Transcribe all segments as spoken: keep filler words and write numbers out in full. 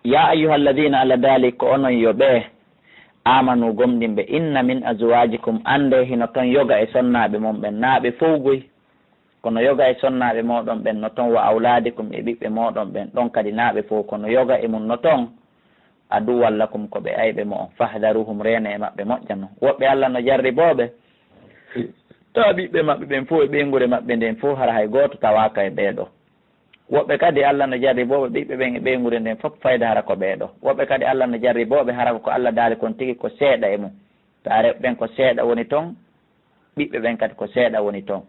Ya ayyuhalladhina, Allah daali ko onon yo ɓe, amanu, gomɗinɓe, inna min azwajikum, annde hino ton yoga e sonnaaɓe mon ɓen, naa ɓe fow goy, kono yoga e sonnaaɓe mooɗon ɓen no ton, wa awladikum, e ɓiɓɓe mooɗon ɓen, ɗon kadi naa ɓe fow, kono yoga e mun no ton, aduwwan lakum, ko ɓe ayɓe mo'on, fahdaruhum, reene e maɓɓe moƴƴa non. Woɓɓe Allah no jarriboo ɓe, tawa ɓiɓɓe maɓɓe ɓen fow e ɓeynguure maɓɓe nden fow, hara hay gooto tawaaka e ɓee ɗoo. Woɓɓe kadi, Allah no jarriboo ɓe, ɓiɓɓe ɓen e ɓeynguure nden fof, fayda hara ko ɓee ɗoo. Woɓɓe kadi, Allah no jarriboo ɓe, hara ko Allah daali kon tigi ko seeɗa e mum. Taa rewɓe ɓen ko seeɗa woni ton, ɓiɓɓe ɓen kadi ko seeɗa woni ton.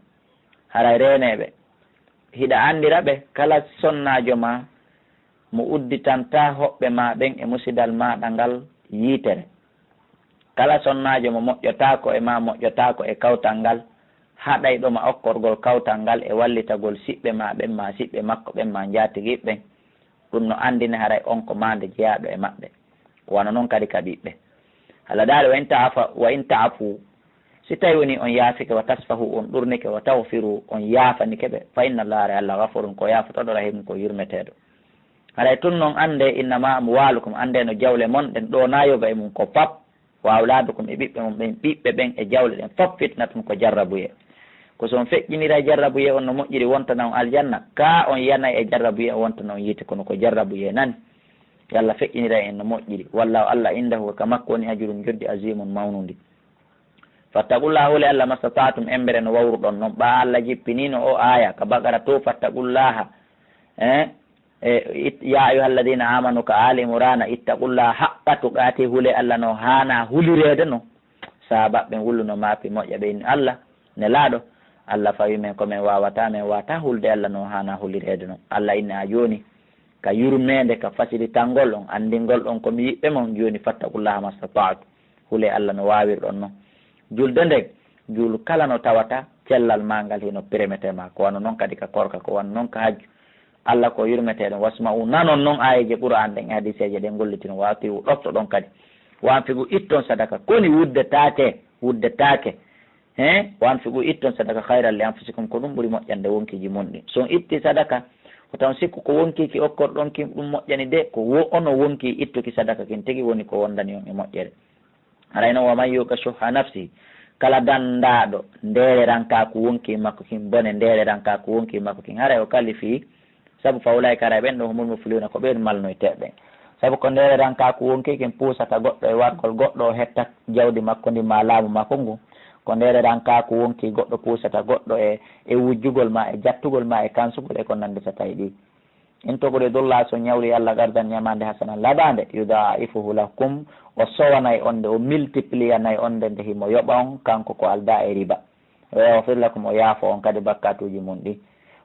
Haray reenee ɓe. Hiɗa anndira ɓe, kala sonnaajo maa mo udditantaa hoɓɓe maa ɓen e musidal maaɗa ngal yiitere. Kala sonnaajo mo moƴƴotaako e maa, moƴƴotaako e kawtal ngal, haɗayɗo ma okkorgol kawtal ngal e wallitagol siɓɓe maa ɓen, maa siɓɓe makko ɓen, maa njaatigiiɓe ɓen, ɗum no anndine haray on ko maande jeyaaɗo e maɓɓe. Ko wano non kadi ka ɓiɓɓe. Allah daali, "Wa in ta'afa-, wa in ta'afu", si tawi woni on yaafike, "wa tasfahu", on ɗurnike, "wa taghfiru", on yaafanike ɓe, "fa inna Allaha", haray Allah, "ghafurun", ko yaafotooɗo, "rahimun", ko yurmeteeɗo. Haray tun non, anndee, "innama amwalukum", anndee no jawle mon ɗen ɗoo, naa yoga e mum ko fap, "wa awladukum", e ɓiɓɓe mon ɓen, ɓiɓɓe ɓen e jawle ɗen fap, "fitnatun", ko jarrabuyee. Ko si on feƴƴiniray jarrabuyee on no moƴƴiri, wontana on aljanna, kaa on yanay e jarrabuyee on, wontana on yiite, kono ko jarrabuyee nani. Yo Allah feƴƴiniray en no moƴƴiri. "Wallahu", Allah, "indahu", ka makko woni, "ajrun", joddi, "azimun", mawnundi. "Fattaqullaha", hule Allah, "mastata'tum", embere no wawruɗon non. Ɓaa Allah jippiniino o aaya ka Baqara to, "Fattaqullaha", eh, e it-, "ya ayyuhalladhina amanu", ka Ali Imrana, "ittaqullaha haqqa tuqati", hule Allah no haana hulireede non. Sahaaba ɓen wulluno maapi moƴƴa, ɓe inni, "Allah, Nelaaɗo, Allah fawi men ko men waawataa, men waawataa hulde Allah no haana hulireede non." Allah inni, a jooni, ka yurmeende, ka fasilitangol on, anndingol on ko mi yiɓɓe mon, jooni, "fattaqullaha mastata'tu", hule Allah no waawirɗon non. Julde nden, juulu kala no tawata cellal maa ngal hino permettre ma. Ko wano non kadi ka korka, ko wano non ka hajju. Allah ko yurmeteeɗo. "Wasma'u", nanon non aayeeje Qur'aan ɗen e hadiiseeje ɗen gollitino. "Wa ati'u", ɗoftoɗon kadi. "Wa anfiqu", itton sadaka. Koni wuddetaake, wuddetaake. He? "Wa anfiqu", itton sadaka, "khayran li anfusikum", ko ɗum ɓuri moƴƴande wonkiiji mon ɗin. So on itti sadaka, ko taw sikku ko wonkiiki okkorɗon kin ɗum moƴƴani de, ko wo-, onon wonkii ittuki sadaka kin tigi woni ko wondani on e moƴƴere. Haray non, "wa man yuqa shuhha nafsihi", kala danndaaɗo ndeererankaaku wonkii makko kin, bone ndeererankaaku wonkii makko kin, haray o kalifii. Sabu, "fa ulaa'ika", haray ɓen ɗon, "humul muflihuuna", ko ɓen malnoyteeɓe ɓen. Sabu ko ndeererankaaku wonkii kin puusata goɗɗo e wargol goɗɗo, o hetta jawdi makko ndin maa laamu makko ngun. Ko ndeererankaaku wonkii goɗɗo puusata goɗɗo e, e wujjugol maa, e jattugol maa, e kansugol, e ko nanndi sa tawi ɗi. "In tuqridullaha", so ñawri Allah qardan ñamaande hasanan labaande, "yudaa'ifuhu lakum", o sowanay on nde, o multipliyanay on nde, nde himo yoɓa on, kanko ko aldaa e riba. "Wa yaghfir lakum", o yaafo on kadi bakkatuuji mun ɗi.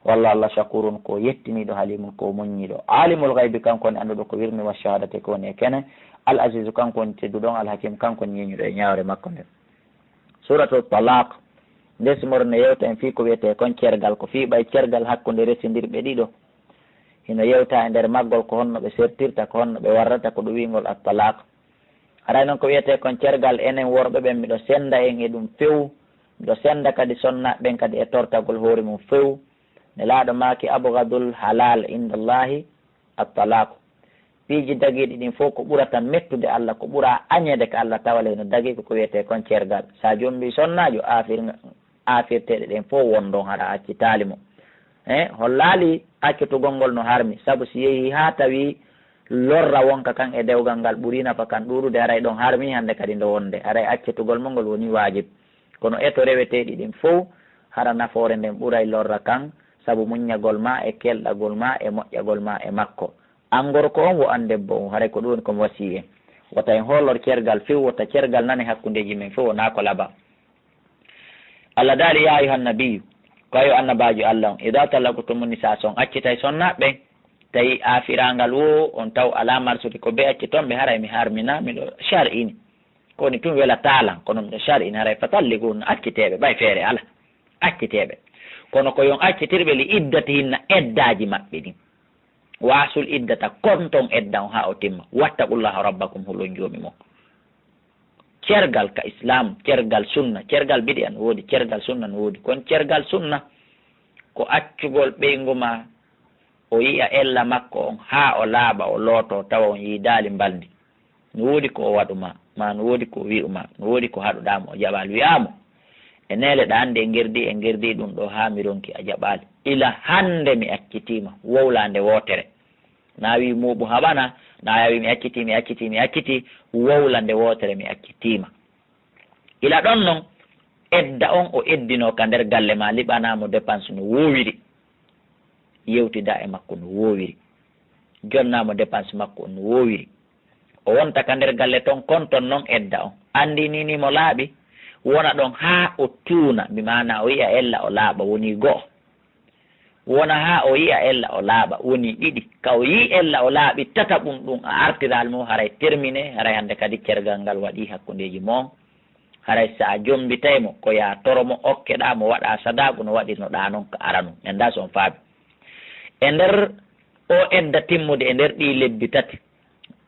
"Wallahu", Allah, "shakurun", ko yettiniiɗo, "halimun", ko muññiiɗo. "Alimul ghaybi", kanko woni annduɗo ko wirni, "wa shahadati", ko woni e kene. "Al azizu", kanko woni tedduɗo on, "al hakim", kanko woni ñeeñuɗo e ñaawre makko nden. Suratul Talaq. Nde sumore ne yewta en fii ko wiyetee kon cergal, ko fii ɓay cergal hakkunde resindirɓe ɗiɗo. Hino yewta e nder maggol ko honno ɓe sertirta, ko honno ɓe warrata, ko ɗum wi'ngol at-talaq. Haray non ko wiyetee kon cergal, enen worɓe ɓen, miɗo senda en e ɗum few, miɗo senda kadi sonnaaɓe ɓen kadi e tortagol hoore mum few. Nelaaɗo maaki, "Abghadul halal inda Allahi at-talaq." Piiji dagiiɗi ɗin fow, ko ɓurata mettude Allah, ko ɓura añeede ka Allah, tawa le no dagii ko, ko wiyetee kon cergal. Sa jombi sonnaajo, aafir-, aafirteeɗe ɗen fow wondon, hara accitaali mo. Eh, hollaali accitugol ngol no harmi, sabu si yehii haa tawi lorra wonka kan e dewgal ngal ɓuri nafa kan ɗuuɗude, haray ɗon harmi hannde kadi nde wonde, haray accitugol mo ngol woni waajib. Kono e to reweteeɗi ɗin fow, hara nafoore nden ɓuray lorra kan, sabu muññagol ma e kelɗagol ma e moƴƴagol ma e makko. An gorko on, wo an debbo on, haray ko ɗum woni ko mi wasiyii en. Wota en hoolor cergal few, wota cergal nane hakkundeeji men few, wonaa ko laba. Allah daali, "Yaa ayyuhan nabiyyu", ko yo annabaajo Allah on, "idaa talaqtumun nisaa", so on accitay sonnaaɓe ɓen, tawi aafiraangal wo on taw alaa marsude, ko be acciton ɓe, haray mi harmina, miɗo shar'ini. Ko woni tun welataa lan, kono miɗo shar'ini, haray, "fatalliquhunna", accitee ɓe, ɓay feere alaa, accitee ɓe. Kono ko yo on accitir ɓe, "li iddatihinna", eddaaji maɓɓe ɗin. "Wa ahsul iddata", konton edda on haa o timma. "Wattaqullaha rabbakum", hulon Joomi mon. Cergal ka Islam, cergal sunna, cergal bidi'a no woodi, cergal sunna no woodi. Kono cergal sunna ko accugol ɓeyngu ma o yi'a ella makko on haa o laaɓa, o lootoo, tawa on yiidaali mbalndi. No woodi ko o waɗu ma, maa no woodi ko o wi'u ma, no woodi ko haɗuɗaa mo, o jaɓaali. Wi'aa mo, e neele ɗa anndi e ngerdi, e ngerdi ɗum ɗo haa mi ronki, a jaɓaali. Ila hannde mi accitii ma, wowlaande wootere. Na wi'i muuɓu haɓana, na wi'i mi accitii, mi accitii, mi accitii, wowla nde wootere mi accitii ma. Ila ɗon non, edda on o eddinoo ka nder galle ma, liɓanaa mo dépense no woowiri, yewtidaa e makko no woowiri, jonnaa mo dépense makko no woowiri. O wonta ka nder galle ton, kon ton non edda on. Anndinini mo laaɓi, wona ɗon haa o tuuna, bi maana o yi'a ella o laaɓa, wonii go'o. Wona haa o yi'a ella o laaɓa, wonii ɗiɗi. Ka o yi'i ella o laaɓi tataɓum ɗum, a artiraali mo, haray terminé, haray hannde kadi cergal ngal waɗii hakkundeeji mon. Haray so a jommbitay mo, ko yaa toro mo, okkeɗaa mo, waɗaa sadaaku no waɗirnoɗaa non ka aranun. Mi anndaa so on faami. E nder o edda timmude, e nder ɗii lebbi tati,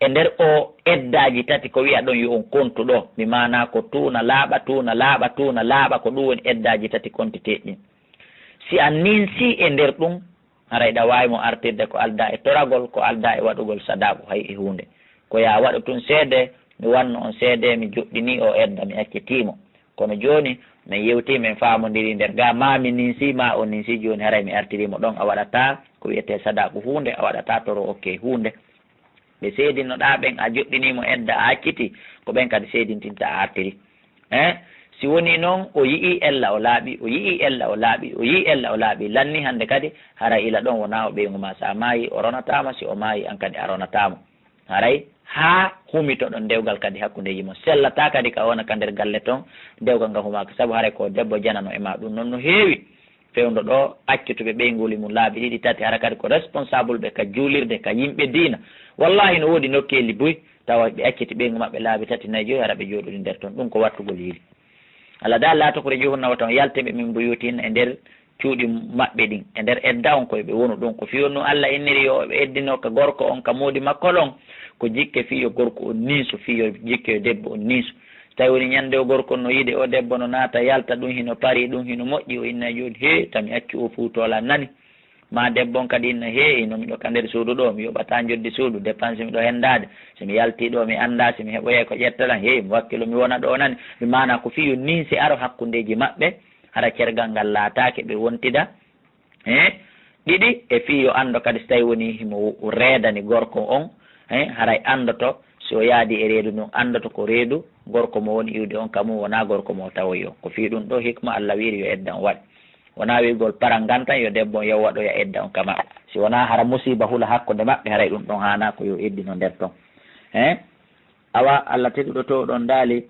e nder o eddaaji tati, ko wi'a ɗon yo on kontu ɗo, mi maanaa ko tuuna laaɓa, tuuna laaɓa, tuuna laaɓa, ko ɗum woni eddaaji tati kontiteeɗi ɗin. Si a ninsii e nder ɗum, haray ɗa waawi mo artirde ko aldaa e toragol, ko aldaa e waɗugol sadaaku, hay e huunde. Ko yaa waɗu tun seede, mi wannu on seede, mi joɗɗinii o edda, mi accitii mo. Kono jooni, min yewtii, min faamondirii nder gaa, maa mi ninsii, maa o ninsii, jooni haray mi artirii mo ɗon, a waɗataa ko wi'etee sadaaku huunde, a waɗataa toro okkee huunde. Ɓe seedinoɗaa ɓen, a joɗɗinii mo edda, a accitii, ko ɓen kadi seedintinta a artirii. Eh, si wonii non, o yi'ii ella o laaɓi, o yi'ii ella o laaɓi, o yi'ii ella o laaɓi, lannii hannde kadi, hara ila ɗon wonaa o ɓeyngu maa, si a maayii, o ronataa ma, si o maayii, an kadi a ronataa mo. Haray haa humitoɗon dewgal kadi hakkundeeji mon. Sellataa kadi ka wona ka nder galle ton, dewgal ngal humaaka, sabu haray ko debbo janano e maa ɗum non no heewi. Fewndo ɗo, accutuɓe ɓeynguuli mum laabi ɗiɗi, tati, hara kadi ko responsable ɓe ka juulirde, ka yimɓe diina. Wallahi, no woodi nokkeeli buy, tawa ɓe acciti ɓeyngu maɓɓe laabi tati, nayi, joyi, hara ɓe jooɗori nder ton. Ɗum ko wattugol yili. Allah da, "La tukhrijuhunna", wata on yaltin ɓe, "min buyutihinna", e nder cuuɗi maɓɓe ɗin, e nder edda on koye ɓe wonu ɗon. Ko fii on ɗum Allah inniri yo ɓe eddino ka gorko on, ka moodi makko ɗon, ko jikke fii yo gorko on ninsu, fii yo jikke yo debbo on ninsu. So tawi woni ñande o gorko on no yiide o debbo, no naata yalta, ɗum hino parii, ɗum hino moƴƴi, o inna jooni, "Hee, tami accu o fuutoola nani." Maa debbo on kadi inna, "Hee, ino miɗo ka nder suudu ɗo, mi yoɓataa njoddi suudu, dépense miɗo henndaade. Si mi yaltii ɗo, mi anndaa si mi heɓoyay ko ƴetta lan. Hee, mi wakkilo mi wona ɗo nani." Mi maanaa ko fii yo ninse aro hakkundeeji maɓɓe, hara cergal ngal laataake ɓe wontida. Hee, ɗiɗi, e fii yo anndo kadi so tawi woni himo reedani gorko on, hee, haray anndoto si o yaadi e reedu ndun, anndoto ko reedu gorko mo woni iwde on ka mum, wonaa gorko mo o tawoyi on. Ko fii ɗum ɗo hikma Allah wiiri yo edda on waɗe. Wonaa wi'ugol parangan tan yo debbo on yaw waɗoya edda on ka maɓɓe. Si wonaa hara musiiba hula hakkunde maɓɓe, haray ɗum ɗon haanaa ko yo eddino nder ton. Hee? Awa Allah teɗuɗo to ɗon daali,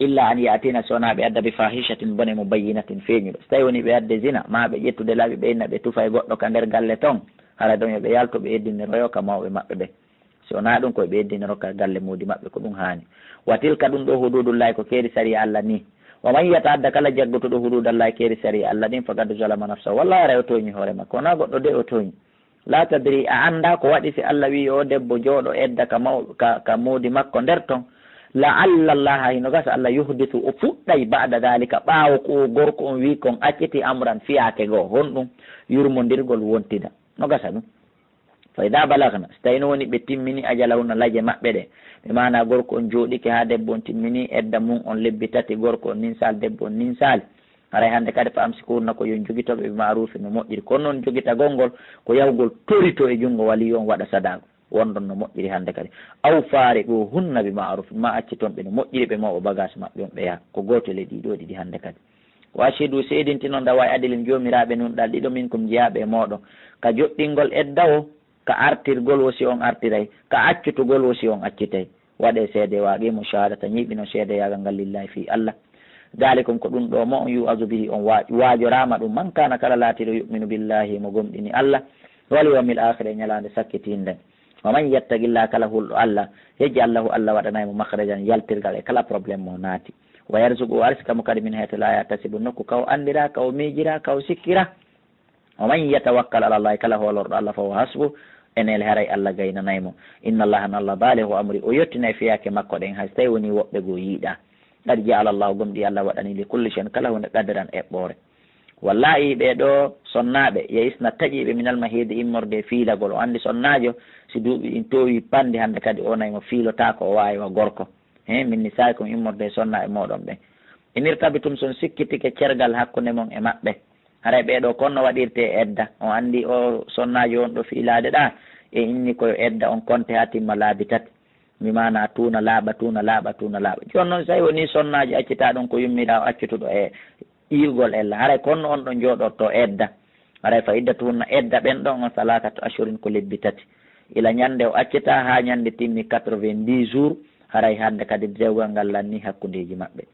"Illa an ya'tina", so wonaa ɓe adda, "bi fahishatin", bone, "mubayyinatin", feeñuɗo. So tawi woni ɓe adde zina, maa ɓe ƴettude laaɓi ɓe inna ɓe tufa e goɗɗo ka nder galle ton, hara ɗon yo ɓe yaltu ɓe eddiniroyo ka mawɓe maɓɓe ɓe. Si wonaa ɗum koye ɓe eddiniro ka galle moodi maɓɓe ko ɗum haani. "Wa tilka", ɗum ɗo, "hududullahi", ko keeri sariya Allah ni. "Wa man yata'adda", kala jaggotuɗo, "hududallahi", keeri sariya Allah ɗin, "faqad zalama nafsahu", wallahi haray o tooñi hoore makko, wonaa goɗɗo de o tooñi. "La tadri", a anndaa ko waɗi si Allah wi'i o debbo jooɗo edda ka maw-, ka, ka moodi makko nder ton. "La'alla Allaha", hino gasa Allah, "yuhdisu", o fuɗɗay, "ba'da dhalika", ɓaawo ko o gorko on wi'i kon acciti, "amran", fiyaake goo, honɗum? Yurmondirgol wontida. No gasa ɗum. "Fa idha balagna", so tawi no woni ɓe timmini, "ajalahunna", laje maɓɓe ɗe, ɓe maana gorko on jooɗike haa debbo on timmini edda mum on lebbi tati, gorko on ninsaali, debbo on ninsaali. Haray hannde kadi, "fa amsikuhunna", ko yo on jogito ɓe, "bi ma'rufin", no moƴƴiri. Kono noon jogitagol ngol ko yahugol torito e junngo waliyu on waɗa sadaaku. Wondon no moƴƴiri hannde kadi. "Aw fariquhunna bi ma'ruf", maa acciton ɓe no moƴƴiri, ɓe mawɓe bagaas maɓɓe on ɓe yaha. Ko gootel e ɗii ɗoo ɗiɗi hannde kadi. "Wa ashhidu", seedintinon, "dawa adilin", joomiraaɓe nunɗal ɗiɗo, "minkum", jeyaaɓe e mooɗon. Ka joɗɗingol edda o, ka artirgol wo si on artiray, ka accutugol wo si on accitay. Waɗee seede, "wa aqimu shahadata", ñiiɓinon seedeyaagal ngal, "lillahi", fii Allah. "Dalikum", ko ɗum ɗoo mo on, "yu'azu bihi", on wa-, waajoraama ɗum, "man kana", kala laatiiɗo, "yu'minu billahi", mo gomɗini Allah, "wal yawmil akhir", e ñalaande sakkitiinde. "Wa man yattaqillaha", kala hulɗo Allah, "yaj'al lahu", Allah waɗanay mo, "makhrajan", yaltirgal e kala problème mo naati. "Wa yarzuqhu", o arsika mo kadi, "min haythu la yahtasibu", nokku ka o anndiraa, ka o miijiraa, ka o sikkiraa. "Wa man yatawakkal ala Allahi", kala hoolorɗo Allah, "fa huwa hasbuh", enele haray Allah gaynanay mo. "Inna Allaha", no Allah, "balighu amri", o yottinay fiyaake makko ɗen, hay so tawi woni woɓɓe goo yiiɗaa. "Qad ja'ala Allahu", gomɗii Allah waɗanii, "li kulli shay'in", kala huunde, "qadran", eɓɓoore. Wallaahi ɓee ɗoo sonnaaɓe, yeisna taƴiiɓe minal mahiidi, immorde e fiilagol. O anndi sonnaajo, si duuɓi ɗin toowii panndi, hannde kadi o naymo fiilotaako, o waawi wa gorko. He, min nisaa'ikum, immorde e sonnaaɓe mooɗon ɓen. In irtabtum, si on sikkitike cergal hakkunde mon e maɓɓe. Haray ɓee ɗoo kon no waɗirtee edda. O anndi o sonnaajo on ɗo fiilaade ɗaa, e inni ko yo edda on konte haa timma laabi tati. Mi maanaa tuuna laaɓa, tuuna laaɓa, tuuna laaɓa. Jooni non, si tawii wonii sonnaajo accitaa ɗon ko yummiraawo accutuɗo e iirgol ella. Haray kon no on ɗon jooɗortoo edda. Haray fa iddatuhunna, edda ɓen ɗon on, salaasatu ashhurin, ko lebbi tati. Ila ñande o accitaa haa ñande timmi quatre-vingt-dix jours, haray hannde kadi dewgal ngal lannii hakkundeeji maɓɓe.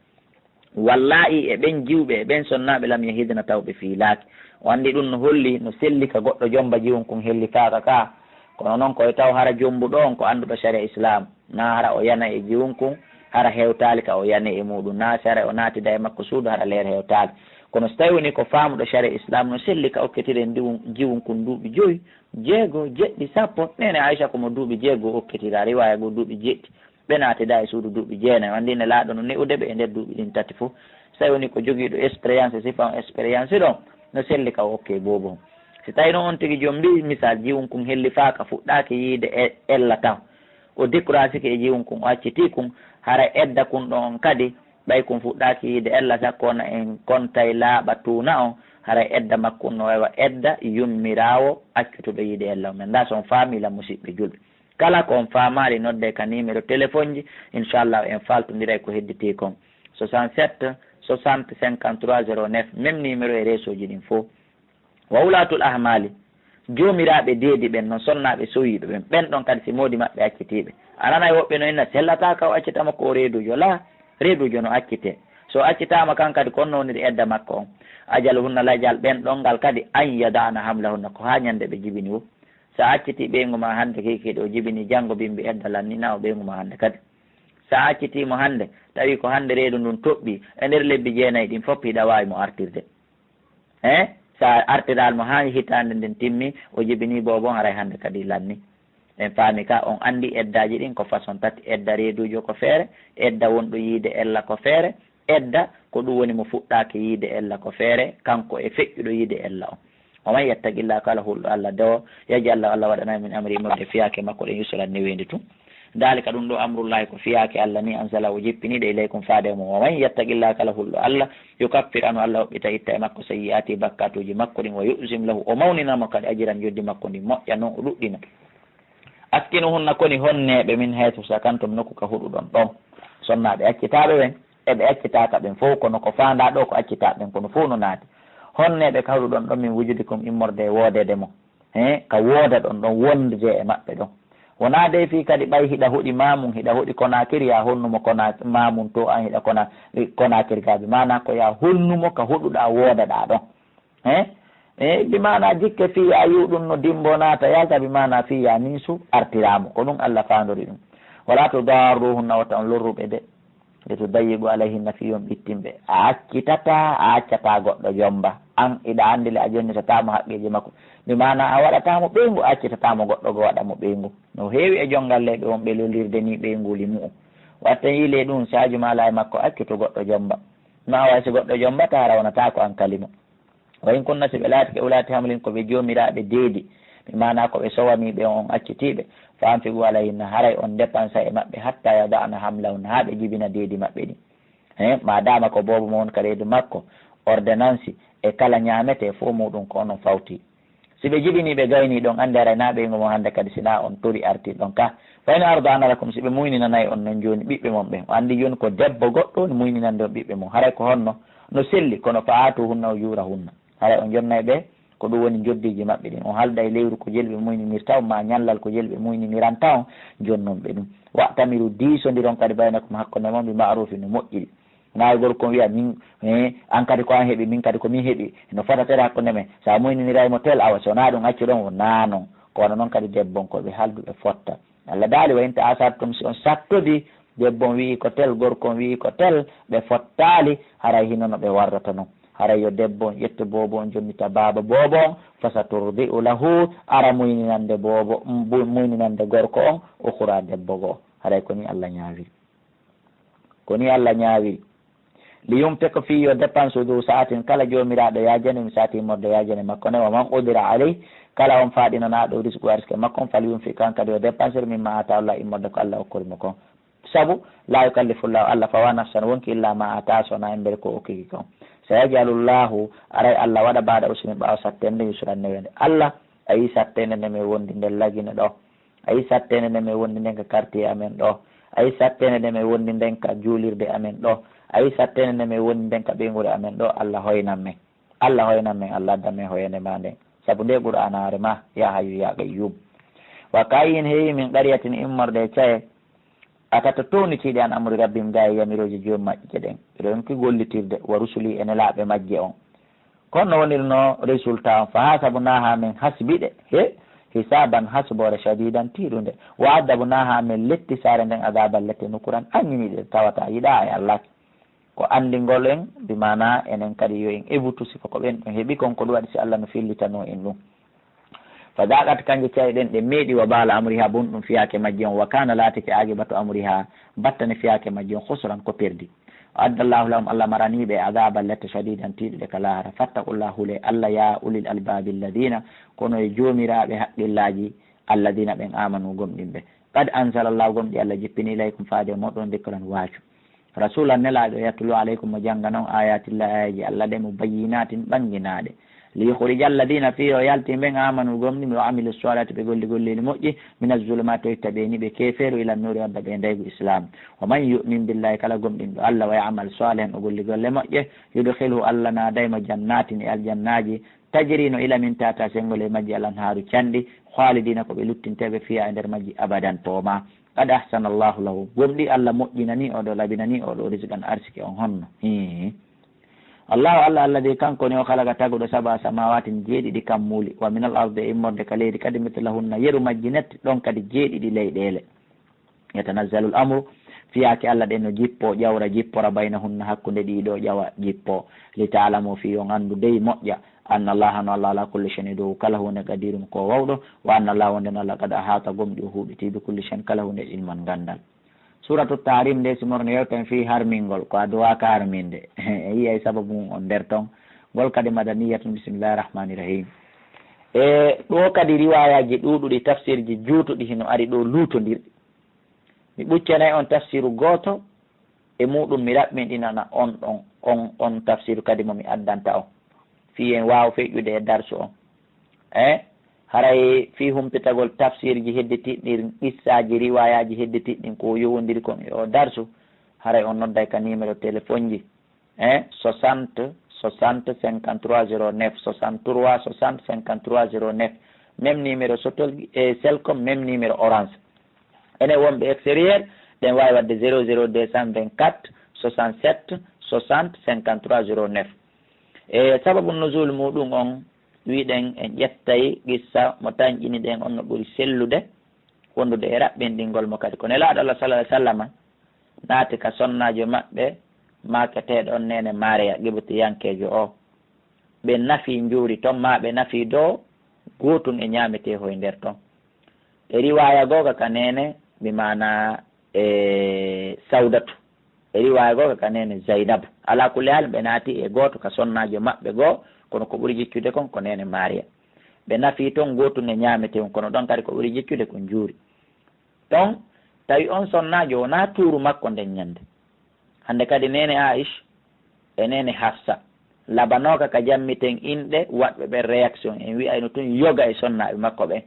Wallaahi e ɓen jiwɓe, e ɓen sonnaaɓe, lam yahidna, taw ɓe fiilaaki. O anndi ɗum no holli, no selli ka goɗɗo jomba jiwun kun hellifaaka ka. Kono non ko e taw hara jombuɗo on ko annduɗo sharia Islam, naa hara o yana e jiwun kun, hara hewtaali ka o yani e muɗum, naa si hara o naatida e makko suudu hara leer hewtaali. Kono si tawi woni ko faamuɗo sharia Islam, no selli ka okkitiren ndiwun, jiwun kun duuɓi joyi, jeego, jeɗɗi, sappo. Neene Aisha ko mo duuɓi jeego okkitira, riwaaya goo duuɓi jeɗɗi. Ɓe naatida e suudu duuɓi jeenayi, o anndi Nelaaɗo no ne'ude ɓe e nder duuɓi ɗin tati fof. Si tawi woni ko jogiiɗo expérience, sifa on expérience ɗon, no selli ka o okkee boobo on. Si tawi non on tigi jombi, misal, jiwun kun hellifaaka, fuɗɗaaki yiide e, ella taw, o découragike e jiwun kun, o accitii kun, hara edda kun ɗon on kadi, ɓay kun fuɗɗaaki yiide ella, sakko wona en kontay laaɓa tuuna on, haray edda makkun no waywa edda yummiraawo accutuɗo yiide ella on. Men ndaa si on faamii la, musiɓɓe julɓe. Kala ko on faamaali, noddee ka numéro téléphone ji, inchallah en faaltondiray ko hedditii kon. Soixante-sept soixante cinquante-trois zéro neuf, même numéro e réseau ji ɗin fof. Wa ulaatul ahmaali, joomiraaɓe deedi ɓen non, sonnaaɓe sowiiɓe ɓen, ɓen ɗon kadi si moodi maɓɓe accitiiɓe. A nanay woɓɓe no inna, sellataa ka o accitama ko o reeduujo. Laa, reeduujo no accitee. Si o accitaama kan kadi, ko on no woniri edda makko on. Ajaluhunna, lajal ɓen ɗon ngal kadi, an yada'na hamlahunna, ko haa ñande ɓe jibini wo. Si a accitii ɓeyngu maa hannde, kiikiiɗe o jibini, janngo bimbi edda lanni, na o ɓeyngu maa hannde kadi. Si a accitii mo hannde, tawi ko hannde reedu ndun toɓɓii, e nder lebbi jeenayi ɗin fof hiɗa waawi mo artirde. He? Si a artiraali mo haa hitaande nden timmi, o jibinii boobo on, haray hannde kadi lanni. En faami ka, on anndi eddaaji ɗin ko façon tati, edda reeduujo ko feere, edda wonɗo yiide ella ko feere, edda ko ɗum woni mo fuɗɗaaki yiide ella ko feere, kanko e feƴƴuɗo yiide ella on. Wa man yattaqi Llaha, kala hulɗo Allah dewo, yaj'al lahu, Allah waɗanay min amrihi, immorde fiyaake makko ɗen, yusran, neweendi tun. Daalika, ɗum ɗo, amrullahi, ko fiyaake Allah ni, anzala, o jippiniiɗe, ilaykum, faade e mon. Wa man yattaqi Llaha, kala hulɗo Allah, yukaffir anhu, Allah hoɓɓita, itta e makko, sayyi'aatihi, bakkatuuji makko ɗin, wa yu'zim lahu, o mawnina mo kadi, ajran, njoddi makko ndin, moƴƴa non, o ɗuɗɗina. Askinuhunna, koni honneeɓe, min haythu sakantum, nokku ka huɗuɗon ɗon. Sonnaaɓe accitaaɓe ɓen, e ɓe accitaaka ɓen fof, kono ko faandaa ɗo ko accitaaɓe ɓen, kono fof no naati. Honneeɓe ka huɗuɗon ɗon, min wujudikum, immorde e woodeede mon. He, ka woodaɗon ɗon, wondude e maɓɓe ɗon. Wonaa dey fii kadi ɓay hiɗa hoɗi Maamun, hiɗa hoɗi Konaakiri, yaa honnu mo Kona-, Maamun to, an hiɗa Kona-, Konaakiri gaabi. Maanaa ko yaa honnu mo ka hoɗuɗaa, woodaɗaa ɗon. He? E, bi maanaa jikke fii yaa yi'u ɗum no dimmbo naata yalta, bi maanaa fii yaa ninsu artiraa mo. Ko ɗum Allah faandori ɗum. Walaa tudaarruhunna, wota on lorru ɓe de. Litudayyiqu alayhinna, fii on ɓittin ɓe. A accitataa, a accataa goɗɗo jomba. An, iɗa anndi le a jonnitataa mo haqqeeji makko. Bi maanaa a waɗataa mo ɓeyngu, a accitataa mo goɗɗo goo waɗa mo ɓeyngu. No heewi e jonngalleeɓe wonɓe lollirde nii ɓeynguuli mu'un. Watten yiilee ɗum, saaju maa alaa e makko accutu goɗɗo jomba. No a wayi si goɗɗo jombataa, hara wonataa ko an kali mo. Wa in kunna, si ɓe laatike, ulaati hamlin, ko ɓe joomiraaɓe deedi, bi maanaa ko ɓe sowaniiɓe on, on accitiiɓe, fa anfiqu alayhinna, haray on depansa e maɓɓe, hatta yada'na hamlahunna, haa ɓe jibina deedi maɓɓe ɗin. He, maadaama ko boobo mo won ka reedu makko, ordonnance e kala ñaametee fof muuɗum ko onon fawtii. Si ɓe jibinii, ɓe gaynii ɗon, anndi haray naa ɓeyngu mon hannde kadi, si naa on tori artii ɗon ka. Fa in arda'na lakum, si ɓe muyninanay on non jooni ɓiɓɓe mon ɓen, o anndi jooni ko debbo goɗɗo woni muyninande on ɓiɓɓe mon. Haray ko honno? No selli, kono fa aatuhunna ujuurahunna. Haray on jonnay ɓe ko ɗum woni njoddiiji maɓɓe ɗin. On halday lewru ko jelu ɓe muyninirta on, maa ñallal ko jelu ɓe muyniniranta on, jonnon ɓe ɗum. Wa'tamiru, diisondiron kadi baynakum, hakkunde mon, bi ma'rufi, no moƴƴiri. Naa e gorko on wi'a, min, eh, an kadi ko an heɓi, min kadi ko min heɓi. No fota tere hakkunde men. Si a muyniniray mo tel, awa, si wonaa ɗum, accu ɗon, wonaa non. Ko wano non kadi debbo on, ko ɓe halduɓe fotta. Allah daali, wa in ta'asartum, si on sattodii, debbo on wi'i ko tel, gorko on wi'i ko tel, ɓe fottaali, haray hino no ɓe warrata non. Haray yo debbo on ƴettu boobo on, jonnita baaba boobo on, fa saturdi'u lahu, ara muyninande boobo, mbu-, muyninande gorko on, ukhra, debbo goo. Haray ko ni Allah ñaawiri. Ko ni Allah ñaawiri. Li yunfiq, fii yo dépense, du sa'atin, kala joomiraaɗo yaajani mo sa'ati immorde yaajani makko nden, wa man qudira alayhi, kala on faaɗinanaaɗo risqu arsike makko on, fal yunfiq, han kadi yo dépensir, mimma aataahu Allah, immorde ko Allah okkori mo kon. Sabu, laa yukallifu Llahu, Allah fawaa nafsan wonkii, illaa maa aataahaa, so wonaa embere ko okkii kon. Sayaj'alu Llahu, aray Allah waɗa, ba'da usrin, ɓaawo sattende, yusran, newende. Allah, a yii sattende nde men wondi nden Lagine ɗoo. A yii sattende nde men wondi nden ka quartier amen ɗoo. A yii sattende nde men wondi nden ka juulirde amen ɗoo. A yii sattende nde men wondi nden ka ɓeynguure amen ɗoo. Allah hoynan men. Allah hoynan men, Allah addan men hoyande maa nden. Sabu ndee Qur'aanaare maa, yaa Hayyu yaa Qayyuum. Wa ka'ayyin, heewi min qaryatin, immorde e ca'e, atat, townitiiɗe, an amri rabbihim, gaa e yamirooje joomi majje ɗen. Ɓe ɗon ki gollitirde, wa rusuli, e nelaaɓe majje on. Kono no wonirnoo résultat on, fa hasabnaaha, men hasbi ɗe, he, hisaaban, hasboore, shadiidan, tiiɗunde, wa adabnaaha, men letti saare nden, adaaban, lette, nukuran, aññiniiɗe, tawata yiɗaa e Allah. Ko anndingol en, bi maanaa enen kadi yo en ebutu sifa ko ɓen ɗon heɓi kon, ko ɗum waɗi si Allah no fillitanoo en ɗum. Fa daqat, kanje ca'e ɗen ɗe meeɗi, wa baala amriha, bonɗum fiyaake majje on, wa kaana, laatike, aaqibatu amriha, battane fiyaake majje on, khusran, ko perdi. Wa adda Allahu lahum, Allah maranii ɓe, adaaban, lette, shadiidan, tiiɗuɗe ka laahara. Fattaqullah, hulee Allah, yaa ulil albaabi alladina, kono e joomiraaɓe haqqillaaji, alladina, ɓen, aamanu, gomɗimɓe. Qad anzala Allahu, gomɗi Allah jippini, ilaykum, faade e mooɗon, dikran, waaju. Rasulan, nelaaɗo, yatlu alaykum, mo jannganon, ayatillahi, ayaji Allah ɗe, mubayyinatin, ɓannginaaɗe. Liyukhrija alladina, fii yo yaltin ɓen, amanu, gomɗi, wa amilu salihati, ɓe golli golleeli moƴƴi, mina zulumaati, o itta ɓe ni ɓe keefeeru, ila nuuri, o adda ɓe ndaygu Islam. Wa man yu'min billahi, kala gomɗinɗo Allah, wa ya'mal salihan, o golli golle moƴƴe, yudkhilhu, Allah naaday mo jannatin, e aljannaaji, tajri, no ila min tahtiha, senngo ley majji, al anhaaru, canɗi, khalidina, ko ɓe luttinteeɓe, fiha, e nder majji, abadan, poomaa. Qad ahsana Allahu lahu. Gomɗi Allah moƴƴinanii oo ɗoo, labinanii oo ɗoo rizqan, arsike on honno? Hii. Allahu Allah, alladi, kanko woni o, khalaqa, taguɗo, sab'a samawaatin, jeeɗiɗi kammuuli, wa minal ardi, e immorde ka leydi, kadi, mithlahunna, yeru majji net, ɗon kadi jeeɗiɗi leyɗeele. Yatanazzalul amru, fiyaake Allah ɗen no jippoo, ƴawra jippora, baynahunna, hakkunde ɗii ɗoo ƴawa jippoo, li ta'lamu, fii on anndu dey moƴƴa, anna Allaha, no Allah, ala kulli shay'in, e dow kala huunde, qadirun, ko waawɗo, wa anna Allaha, wonde no Allah, qad ahata, gomɗi o huuɓitii, bi kulli shay'in, kala huunde, ilman, ganndal. Suuratu Tahrim nde, si morno yewten fii harmingol, ko a duwaaka harminde. E yi'ay sababu mum on nder ton. Ngol kadi madaniyatun, bismillahir rahmanir rahim. E ɗoo kadi riwaayaaji ɗuuɗuɗi, tafsirji juutuɗi hino ari ɗoo luutondirɗi. Mi ɓuccanay on tafsiru gooto e muuɗum, mi raɓɓinɗinana on ɗon, on, on tafsiru kadi mo mi addanta on. Fii en waawa feƴƴude e darsu on. E haray fii humpitagol tafsirji hedditiɗɗi ɗin, qissaaji, riwaayaaji hedditiɗɗi ɗin, ko yowondiri kon e oo darsu, haray on nodday ka numéro téléphone ji, e soixante, soixante, cinquante-trois zéro neuf, soixante-trois soixante, cinquante-trois zéro neuf, même numéro Sotel e Celcom, même numéro Orange. Enen wonɓe extérieur, ɗen waawi waɗde zéro zéro deux cent vingt-quatre soixante-sept soixante cinquante-trois zéro neuf. E sababu nuzul muuɗum on, wiɗen en ƴettay qissa mo tanƴiniɗen on no ɓuri sellude, wondude e raɓɓinɗingol mo kadi. Ko Nelaaɗo Allah, sallallahu alaihi wasallama, naati ka sonnaajo maɓɓe, maaketeeɗo on Neene Maariya, Qibtiyankeejo o. Ɓe nafi njuuri ton, maa ɓe nafi do gootun e ñaametee hoy nder ton. E riwaaya gooka ka Neene, bi maana, e, Sawdatu. E riwaaya gooka ka Neene Zaynabu. Alaa kulli haal, ɓe naati e gooto ka sonnaajo maɓɓe goo, kono ko ɓuri jiccude kon ko Neene Maariya. Ɓe nafi ton gootun e ñaametee on, kono ɗon kadi ko ɓuri jiccude ko njuuri. Ton, tawi on sonnaajo wonaa tuuru makko nden ñande. Hande kadi Neene Aish e Neene Hafsa labanooka ka jammiten inɗe waɗɓe ɓen réaction, en wi'ayno tun yoga e sonnaaɓe makko ɓen.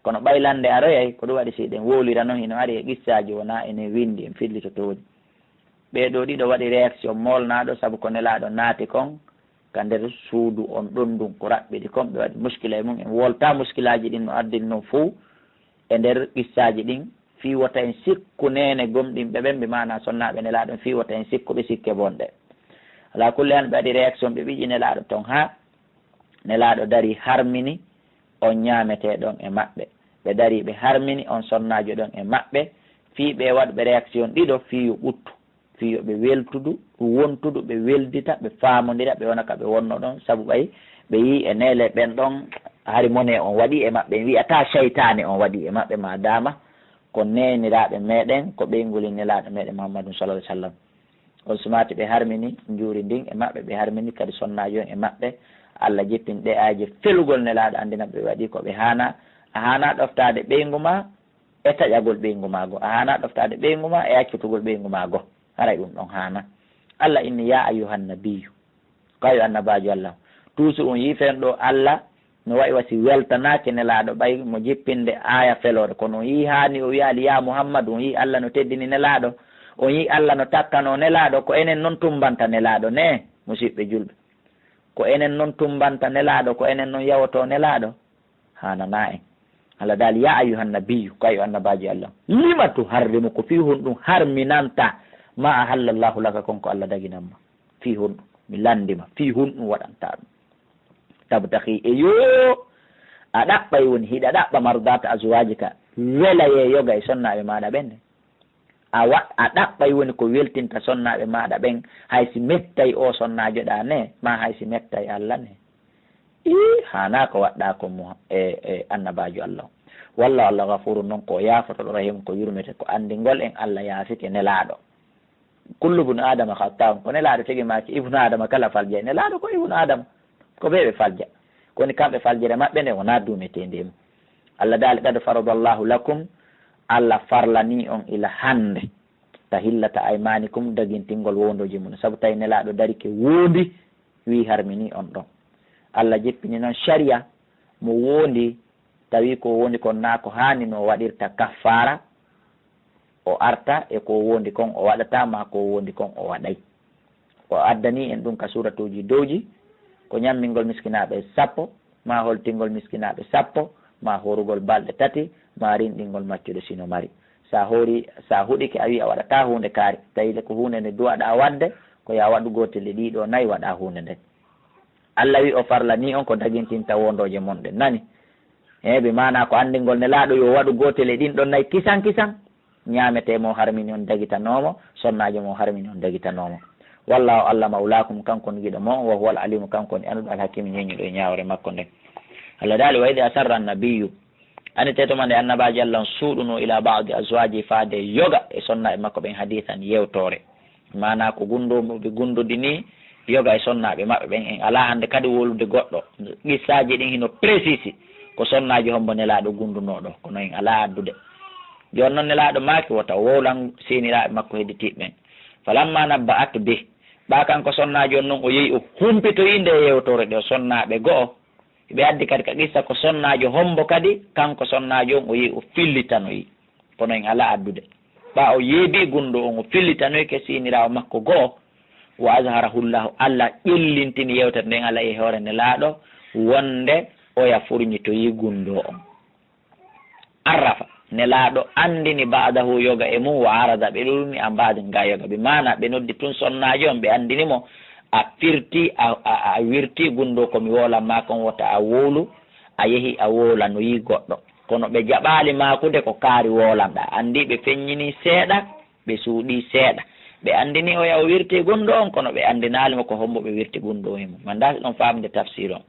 Kono ɓay lande aroyay, ko ɗum waɗi si ɗen wowlira non, hino ari e qissaaji wonaa enen winndi, en fillitotooɗi. Ɓee ɗoo ɗiɗo waɗi réaction moolnaaɗo sabu ko Nelaaɗo naati kon ka nder suudu on ɗon ndun, ko raɓɓiɗi kon, ɓe waɗi muskila e mum en. Wolta muskilaaji ɗin no addini non fow e nder qissaaji ɗin, fii wota en sikku neene gomɗinɓe ɓen, bi maana sonnaaɓe Nelaaɗo, fii wota en sikku ɓe sikke bonɗe. Alaa kulli haal, ɓe waɗi réaction, ɓe ɓiƴi Nelaaɗo ton haa Nelaaɗo darii harmini on ñaametee ɗon e maɓɓe. Ɓe darii ɓe harmini on sonnaajo ɗon e maɓɓe, fii ɓe waɗɓe réaction ɗiɗo, fii yo ɓuttu, fii yo ɓe weltudu, wontudu, ɓe weldita, ɓe faamondira, ɓe wona ka ɓe wonno ɗon, sabu ɓay ɓe yii e neene ɓen ɗon, hari mone on waɗi e maɓɓe, en wi'ataa seytaane on waɗi e maɓɓe, maa daama ko neeniraaɓe meɗen, ko ɓeynguuli Nelaaɗo meɗen Muhammadun, sallallahu alaihi wasallam. On sumaati ɓe harmini njuuri ndin e maɓɓe, ɓe harmini kadi sonnaajo on e maɓɓe. Allah jippini ɗee aayeeje felugol Nelaaɗo, anndina ɓe waɗii ko ɓe haanaa. A haanaa ɗoftaade ɓeyngu maa e taƴagol ɓeyngu maa goo. A haanaa ɗoftaade ɓeyngu maa e accutugol ɓeyngu maa goo. Haray ɗum ɗon haanaa. Allah inni, "Yaa ayyuhan nabiyyu." Ko yo annabaajo Allah. Tuusu on yii fen ɗo Allah no wayi wa si weltanaaki Nelaaɗo ɓay mo jippinde aaya feloore. Kono on yii haani o wiyaali, "Yaa Muhammadu," on yii Allah no teddini Nelaaɗo. On yii Allah no takkanoo Nelaaɗo. Ko enen non tummbanta Nelaaɗo ne, musiɓɓe julɓe. Ko enen non tummbanta Nelaaɗo, ko enen non yawotoo Nelaaɗo. Haananaa en. Allah daali, "Yaa ayyuhan nabiyyu," ko yo annabaajo Allah. "Lima tuharrimu," ko fii honɗum harminanta, "maa ahallallahu laka," kon ko Allah daginan ma. Fii honɗum mi lanndi ma, fii honɗum waɗanta ɗum. "Tabtaxi," e yo a ɗaɓɓay woni, hiɗa ɗaɓɓa, "mardaata azwaajika," welayee yoga e sonnaaɓe maaɗa ɓen ne. A wa-, a ɗaɓɓay woni ko weltinta sonnaaɓe maaɗa ɓen, hay si mettay oo sonnaajo ɗaa ne, maa hay si mettay Allah ne. Ii, haanaa ko waɗɗaa ko Muha-, e, e annabaajo Allah on. Wallahu Allah gafurun, non ko yaafotoɗo, rahiim, ko yurmete, ko anndingol en Allah yaafike Nelaaɗo. "Kullu bnu Adama xatta'un," ko Nelaaɗo tigi maaki, ibnu Adama kala faljay. Nelaaɗo ko ibnu Adama, ko bee ɓe falja. Ko woni kamɓe faljere maɓɓe nde wonaa duumeteendi e mum. Allah daali, "Qad faradallahu lakum," Allah farlanii on ila hannde, "tahillata aymaanikum," dagintingol woondooji mum. Sabu tawi Nelaaɗo darike woondi, wii harminii on ɗon. Allah jippini non sariya mo woondi, tawi ko woondi kon naa ko haani no waɗirta kaffaara, o arta e ko woondi kon o waɗata, maa ko woondi kon o waɗay. O addanii en ɗum ka suuratuuji dowji, ko ñammingol miskinaaɓe sappo, maa holtingol miskinaaɓe sappo, maa horugol balɗe tati, maa rinɗingol maccuɗo sino mari. Sa hoori, sa huɗike, a wi'i a waɗataa huunde kaari, tawi le ko huunde nde duwaɗaa waɗde, ko yo a waɗu gootel e ɗii ɗoo nayi waɗaa huunde nden. Allah wi'i o farlanii on ko dagintinta wondooje mon ɗen. Nani? E, bi maanaa ko anndingol Nelaaɗo yo waɗu gootel e ɗin ɗon nayi kisan kisan. Ñaametee mo harmini on dagitanoo mo, sonnaajo mo harmini on dagitanoo mo. Wallaahu Allah mawlaakum, kanko woni giɗo mon, wa huwal aliimu, kanko woni annduɗo, al hakiimu, ñeeñuɗo e ñaawore makko nden. Allah daali, "Wa idh asarra an-nabiyyu." Annditee tuma nde annabaajo Allah on suuɗunoo ila ba'di azwaaji, faade yoga e sonnaaɓe makko ɓen, hadiisan, yewtoore. Maanaa ko gunndooɓe gunndodinii yoga e sonnaaɓe maɓɓe ɓen, en alaa hannde kadi wowlude goɗɗo. Qissaaji ɗin hino précise. Ko sonnaajo hombo Nelaaɗo gunndunoo ɗoo, kono en alaa addude. Jooni non Nelaaɗo maaki wota o wowlan siiniraaɓe makko hedditiiɓe ɓen. Falamma nabba'at bih, ɓaa kanko sonnaajo on non o yehi o humpitoyi nde yewtoore ɗe o sonnaaɓe go'o. Ɓe addi kadi ka qissa ko sonnaajo hombo kadi, kanko sonnaajo on o yehi o fillitanoyi. Kono en alaa addude. Ɓaa o yeebii gunndoo on, o fillitanoyke siiniraawo makko go'o. Wa azharahu Llahu, Allah ƴellintini yewtere nden alay e hoore Nelaaɗo, wonde oya furñitoyii gunndoo on. Arrafa, Nelaaɗo anndini ba'dahu yoga e mum, wa arada, ɓe ɗuɗuni an ba'din ga yoga. Bi maana ɓe noddi tun sonnaajo on, ɓe anndini mo, a firti, a, a, a wirti gunndoo ko mi wowlan maa kon, wota a wowlu, a yehi a wowlanoyii goɗɗo. Kono ɓe jaɓaali maakude ko kaari wowlanɗaa. Anndi ɓe feññinii seeɗa, ɓe suuɗii seeɗa. Ɓe anndini oya o wirti gunndoo on, kono ɓe anndinaali mo ko hombo ɓe wirti gunndoo e mum. Mi anndaa si ɗon faamde tafsiir on.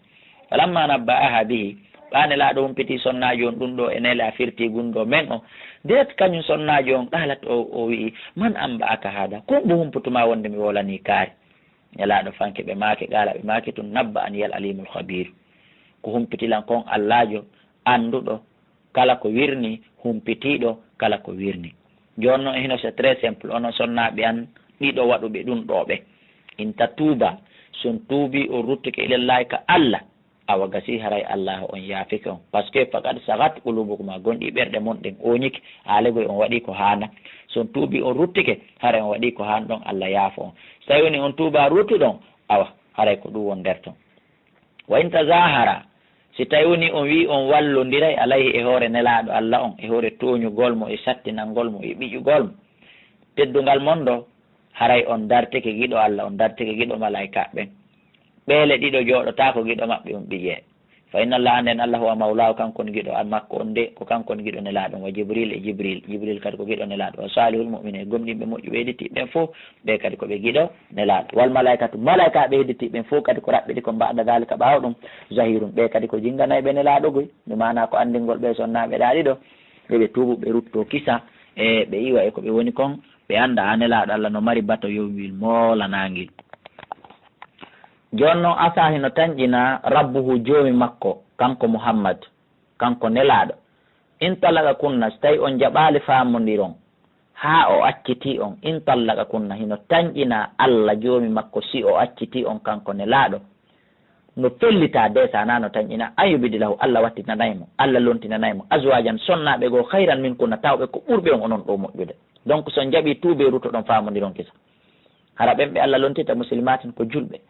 Falamma nabba'aha bihi, ɓaa Nelaaɗo humpitii sonnaajo on ɗum ɗoo e nele a firti gunndoo men on. Ndeet kañum sonnaajo on, qaalat, o, o wi'i, "Man anba'aka haada?" Ko hombo humpitumaa wonde mi wowlanii kaari? Nelaaɗo fanke ɓe maaki, qaala ɓe maaki tun, "Nabba'aniyal aliimul khabiir." Ko humpiti lan kon Allaajo annduɗo kala ko wirnii, humpitiiɗo kala ko wirnii. Jooni non, hino c'est très simple, onon sonnaaɓe an ɗiɗo waɗuɓe ɗum ɗoo ɓe. In tatuuba, si on tuubii on ruttike ilallaahi ka Allah, awa gasii haray Allah on yaafike on. Parce que faqad sagat qulubukuma, gonɗi ɓerɗe mon ɗen ooñike, haale goy on waɗii ko haana. Si on tuubii on ruttike, haray on waɗii ko haan ɗon Allah yaafo on. Si tawi woni on tuubaa ruttuɗon, awa haray ko ɗum won nder ton. Wa in tazahara, si tawi woni on wi'i on wallondiray alayhi e hoore Nelaaɗo Allah on, e hoore tooñugol mo, e sattinangol mo, e ɓiƴugol mo, teddungal mon ɗo, haray on dartike giɗo Allah, on dartike giɗo malaa'ika ɓen. Ɓeele ɗiɗo jooɗotaako giɗo maɓɓe on ɓiƴee. Fa inna Allah, annden Allah, huwa mawlaahu, kanko woni giɗo an makko on de, ko kanko woni giɗo Nelaaɗo on, wa Jibril e Jibril. Jibril kadi ko giɗo Nelaaɗo, wa saalihul mu'miniin, e gomɗinɓe moƴƴuɓe hedditiiɓe ɓen fof, ɓe kadi ko ɓe giɗo Nelaaɗo. Wal malaa'ikatu, malaa'ikaaɓe hedditiiɓe ɓen fof kadi ko raɓɓiɗi ko ba'da daalika, ɓaawo ɗum, zahiirun, ɓe kadi ko jinnganayɓe Nelaaɗo goy. Bi maanaa ko anndingol ɓe sonnaaɓe ɗaa ɗiɗo, ɓe ɓe tuubu, ɓe ruttoo kisa, e ɓe iwa e ko ɓe woni kon, Ɓe annda haa Nelaaɗo Allah no mari bato yowngil moolanaangil. Jooni non Asa hino tanƴina Rabbuhu Joomi makko, kanko Muhammad, kanko Nelaaɗo. In talaka kunna, si tawi on jaɓaali faamondiron, haa o accitii on, in talaka kunna, hino tanƴina Allah Joomi makko si o accitii on kanko Nelaaɗo. No fellita de, sa na no tanƴina, an yubidi lahu, Allah wattinanay mo, Allah lontinanay mo, azwajan, sonnaaɓe goo, khayran min kunna, tawɓe ko ɓurɓe on onon ɗoo moƴƴude. Donc, so on jaɓii tuubee rutoɗon faamondiron kisa. Hara ɓen ɓe Allah lontita muslimatin ko julɓe,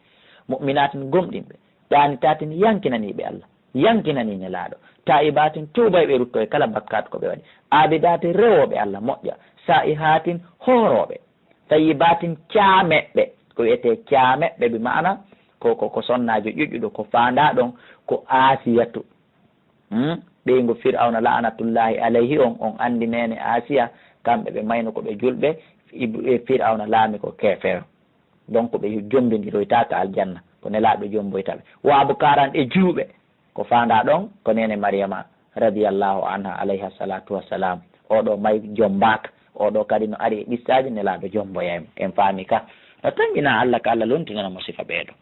mu'minatin gomɗinɓe, qaanitatin yankinaniiɓe Allah, yankinanii Nelaaɗo, taa'ibatin tuubayɓe rutto e kala bakkaatu ko ɓe waɗi, aabidatin rewooɓe Allah moƴƴa, saa'ihatin hoorooɓe, tayyibaatin caameɓɓe. Ko wi'etee caameɓɓe bi ma'ana ko, ko, ko sonnaajo ƴuƴƴuɗo, ko faandaa ɗon ko Aasiyatu. Hmm? Ɓeyngu Fir'awna la'anatullaahi alayhi on, on anndi neene Aasiya, kamɓe ɓe mayno ko ɓe julɓe, Ib-, e Fir'awna laami ko keefeero. Donc ɓe jombindiroytaaka aljanna, ko Nelaaɗo jomboyta ɓe. Wa abkaaran e jiwɓe, ko faandaa ɗon ko neene Mariyama radiyallaahu anha alayha salatu wassalam. Oo ɗoo may jombaaka, oo ɗoo kadi no ari e qissaaji Nelaaɗo jomboyay mo. En faami ka. No tanƴina Allah ka Allah lontinana mo sifa ɓee ɗoo.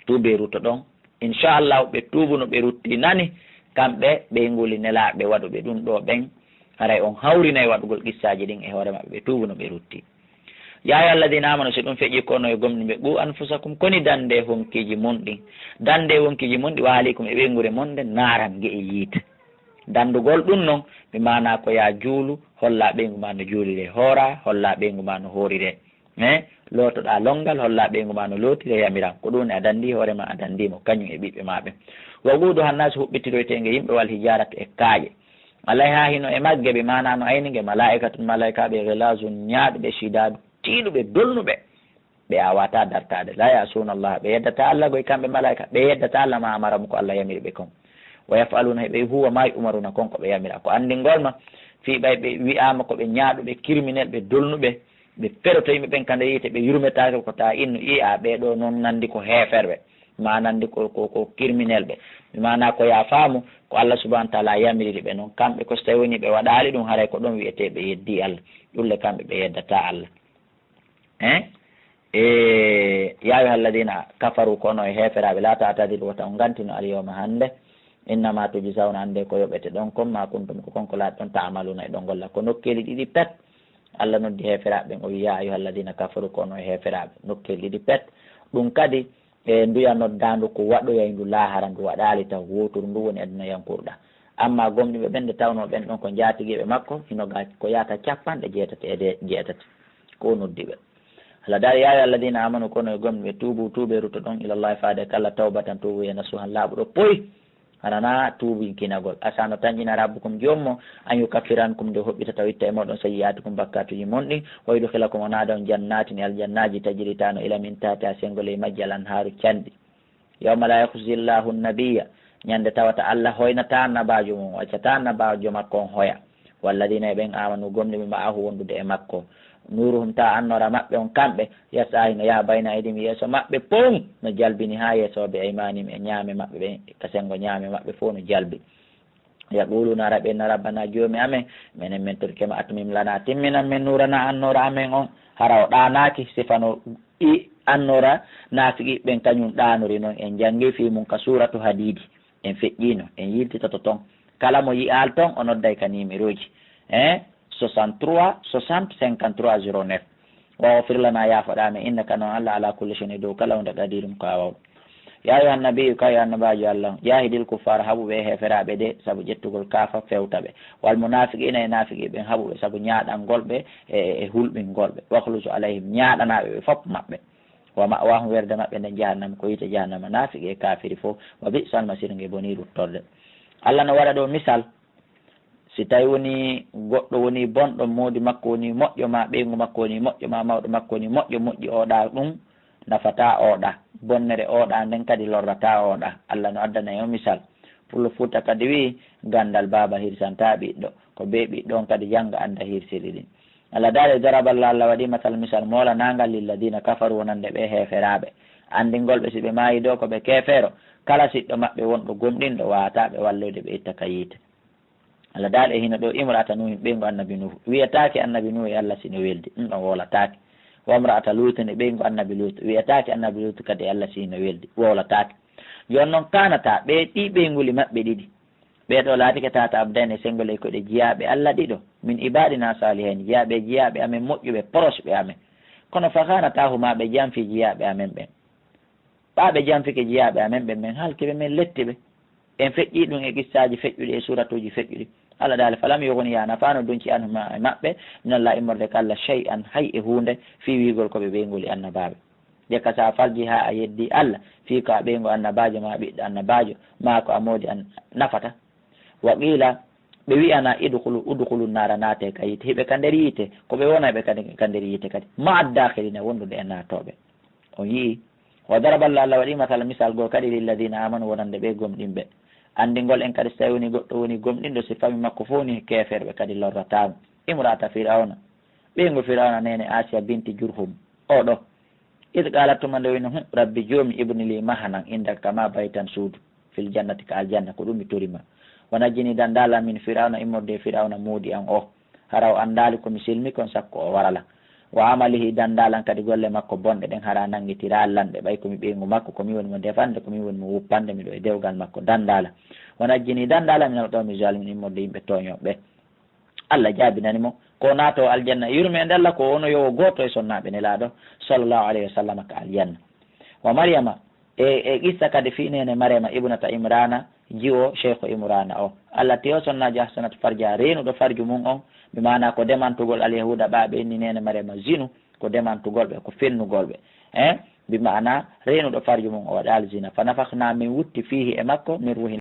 Tuubee ruttoɗon. Inchallahu ɓe tuubuno ɓe ruttii nani, kamɓe ɓeynguuli Nelaaɓe waɗuɓe ɗun ɗoo ɓen. Haray on hawrinay waɗugol qissaaji ɗin e hoore maɓɓe, ɓe tuubuno ɓe ruttii. Yaa ayyuha alladina amanu, si ɗun feƴƴii ko onon e gomɗinɓe, qu anfusakum, koni dandee honkiiji mon ɗin. Dandee honkiiji mon ɗin, wa ahlikum, e ɓeynguure mon nden, naaran, nge e yiite. Dandugol ɗun non, bi maanaa ko yaa juulu, hollaa ɓeyngu maa no juuliree, hooraa, hollaa ɓeyngu maa no hooriree. Eh, lootoɗaa lonngal, hollaa ɓeyngu maa no lootiree, yamiraa. Ko ɗun woni a dandii hoore maa, a dandii mo, kañun e ɓiɓɓe maa ɓen. Wa quuduha nnaasu, huɓɓitiroyteende yimɓe, wal hijaaratu, e kaaƴe. Alayha, hino e magge, bi maanaa no ayni nge, malaa'ikatun, malaa'ikaaɓe, ghilazun, ñaaɗuɓe, shidaadu, tiiɗuɓe, dolnuɓe. Ɓe aawataa dartaade. Laa ya'suuna Allaha, ɓe yeddataa Allah goy kamɓe malaa'ika, ɓe yeddataa Allah ma amarahum, ko Allah yamiri ɓe kon. Wa yaf'aluuna, heɓe huuwa, maa yu'maruuna, kon ko ɓe yamiraa. Ko anndingol ma, fii ɓay ɓe wi'aama ko ɓe ñaaɗuɓe, criminel ɓe, dolnuɓe, ɓe feroto yimɓe ɓen ka nder yiite, ɓe yurmetaake, ko taa innu, ii, a, ɓee ɗoo non nanndi ko heeferɓe, maa nanndi ko, ko, ko criminel ɓe. Bi maanaa ko yaa faamu, ko Allah subhanahu wa ta'ala yamiriri ɓe non. Kamɓe ko so tawi wonii ɓe waɗaali ɗun, haray ko ɗon wi'etee ɓe yeddii Allah. Ɗun le kamɓe ɓe yeddataa Allah. Eh? E, yaa ayyuha alladina kafaru, ko onon e heeferaaɓe, laa ta'tadiru, wota on gantino, al yawma, hannde. Innama tujzawna, annde ko yoɓeteɗon kon, ma kuntum, ko kon ko laaɗon, ta'maluna, eɗon golla. Ko nokkeeli ɗiɗi pet. Allah noddi heeferaaɓe ɓen, o wi'i, yaa ayyuha alladina kafaru, ko onon e heeferaaɓe. Nokkeeli ɗiɗi pet. Ɗun kadi, e nduya noddaandu ko waɗoyayndu laahara, ndu waɗaali taw, wooturu ndu woni aduna yankurɗa. Amma gomɗinɓe ɓen, nde tawnoo ɓen ɗon ko njaatigiiɓe makko, hino ga ko yaata capanɗe jeetati e de-, jeetati. Ko o noddi ɓe. Allah daali, yaa ayyuha alladina amanu, ko onon e gomɗinɓe, tuubu, tuubee, ruttoɗon, ilallahi, faade ka Allah, tawbatan, tuubuye, nasuhan, laaɓuɗo poy. Hara na tuubinkinagol. Asa no tanƴina rabbukum, Joomi mon, an yukaffira ankum, nde o hoɓɓita taw itta e mooɗon sayyi'aatikum, bakkaatuuji mon ɗin, wa yudkhilakum, o naada on jannatin, e aljannaaji, tajri, taa no ila min tahtiha, senngo ley majji, al anhaaru, canɗi. Yawma la yukhzi Llahu nabiyya, ñande tawata Allah hoynataa annabaajo mum, o accataa annabaajo makko on hoya. Walladina, e ɓen amanu, gomɗinɓe, ma'ahu, wondude e makko. Nuuruhum, taa annoora maɓɓe on kamɓe, yas'a, hino yaha, bayna aydihim, yeeso maɓɓe fow, no jalbini haa yeeso, bi aymanihim, e ñaame maɓɓe ɓen, ka senngo ñaame maɓɓe fow no jalbi. Yaquluna, hara ɓen na, rabbana, Joomi amen, menen men torike ma, atmim lana, timminan men, nuurana, annoora amen on. Hara o ɗaanaaki, sifano i annoora naafiqi ɓen, kañun ɗaanori non. En janngi fii mun ka suuratu Hadiidi. En feƴƴiino, en yiltitoto ton. Kala mo yi'aali ton, o nodday ka niimerooji. Hein? Soixante-trois, soixante, cinquante-trois, zéro neuf. Waghfir lana, yaafoɗaa men, innaka, non Allah, ala kulli shay'in, e dow kala huunde, qadirun, ko a waawɗo. Yaa ayyuhan nabiyyu, ka yo annabaajo Allah on, jaahidil kuffaara, haɓu ɓe e heeferaaɓe de, sabu ƴettugol kaafa fewta ɓe. Wal munaafiqiina, e naafiqi ɓen, haɓu ɓe sabu ñaaɗangol ɓe e, e, e hulɓingol ɓe. Waghluz alayhim, ñaaɗanaa ɓe ɓe fof maɓɓe. Wa ma'waahum, werde maɓɓe nden jahannama, ko yiite jahannama, naafiqi e kaafiri fof. Wa bi'sal masiir, nge bonii ruttorde. Allah no waɗa ɗoo misal. Si tawi woni goɗɗo woni bonɗo, moodi makko woni moƴƴo, ma ɓeyngu makko woni moƴƴo, ma mawɗo makko woni moƴƴo, moƴƴi oo ɗaa ɗun nafataa oo ɗaa, bonnere oo ɗaa nden kadi lorrataa oo ɗaa. Allah no addana en o misal. Pullo Fuuta kadi wi'i, ganndal baaba hirsantaa ɓiɗɗo, ko bee ɓiɗɗo on kadi jannga annda hirsiri ɗin. Allah daali, daraba Llahu, Allah waɗi masal, misal moolanaangal, lilladina kafaru, wonande ɓe heeferaaɓe, anndingol ɓe si ɓe maayi ɗoo ko ɓe keefeero, kala siɗɗo maɓɓe wonɗo gomɗinɗo, waawataa ɓe walloyde ɓe itta ka yiite. Allah daali e hino ɗo, imra'ata Nuuhin, ɓeyngu annabi Nuuhu. Wiyataake annabi Nuuhu e Allah si no weldi, ɗum ɗon wowlataake. Wa imra'ata Luutin, e ɓeyngu annabi Luutu. Wiyataake annabi Luutu kadi e Allah si no weldi, wowlataake. Jooni non, kaanata, ɓe ɗi ɓeynguli maɓɓe ɗiɗi. Ɓee ɗo laatike tata abdayni e senngo ley koɗe jiyaaɓe Allah ɗiɗo. Min ibaadina saalihiin, jiyaaɓe, jiyaaɓe amen moƴƴuɓe, proche ɓe amen. Kono fa khanatahuma, ɓe janfi jiyaaɓe amen ɓen. Ɓaa ɓe janfike jiyaaɓe amen ɓen, men halki ɓe, men letti ɓe. En feƴƴii ɗum e qissaaji feƴƴuɗi, e suuratuuji feƴƴuɗi. Allah daali, falam yughniya, nafaano dunci, anhuma, e maɓɓe, minallahi, immorde ka Allah, shay'an, hay e huunde, fii wi'ugol ko ɓe ɓeynguli annabaaɓe. Nde ka sa falji haa a yeddi Allah, fii ko a ɓeyngu annabaajo maa ɓiɗɗo annabaajo, maa ko a moodi an nafata. Wa qiila, ɓe wi'ana, idkhulu, udkhulu naara, naate ka yiite. Hiɓe ka nder yiite, ko ɓe wona ɓe kadi ka nder yiite kadi. Ma'a daakhiliina, wondude e naatooɓe. On yi'i? Wa daraba Allah, Allah waɗi masala, misal goo kadi, lilladina amanu, wonande ɓe gomɗinɓe. Anndingol en kadi, so tawi woni goɗɗo woni gomɗinɗo, si fami makko fof ni keeferɓe kadi lorrataamo. Imra'ata Fir'awna, ɓeyngu Fir'awna, neene Asiya binti Jurhum. O ɗo. Id qalat, tuma nde woni, hum, rabbi, joomi, ibni li, mahanan, indaka, kama, baytan, suudu, fil jannati, ka aljanna, ko ɗum mi tori ma. Wa najjini, dandala, min Fir'awna, immorde e Fir'awna, moodi an o. Hara o anndaali ko mi silmi kon, sakko o warala. Wa amalihi, dandala an kadi golle makko bonɗe ɗen, hara nanngitira lanɗe, ɓay ko mi ɓeyngu makko, ko mi woni mo defande, ko mi woni mo wuppande, miɗo e dewgal makko, dandala. Wa najjini, dandala, minal qawmi zalimin, immorde yimɓe tooñooɓe. Allah jaabinani mo, ko naato aljanna e yurmeende Allah, ko ono yowo gooto e sonnaaɓe Nelaaɗo, sallallahu alayhi wa sallam, ka aljanna. Wa Maryama, e, e qissa kadi fii neene Maryama, ibnata Imrana, jiwo Sheikhu Imrana o. Allah tiyo sonnaajo, ahsanat farja, reenuɗo farju mum on, bi maana ko demantugol alyahuuda ɓaaɓe inni neene Maryama zinu, ko demantugol ɓe, ko fennugol ɓe. Eh? Bi maana reenuɗo farju mum o waɗaali zina. Fa nafakhna, min wutti, fiihi, e makko, min ruhi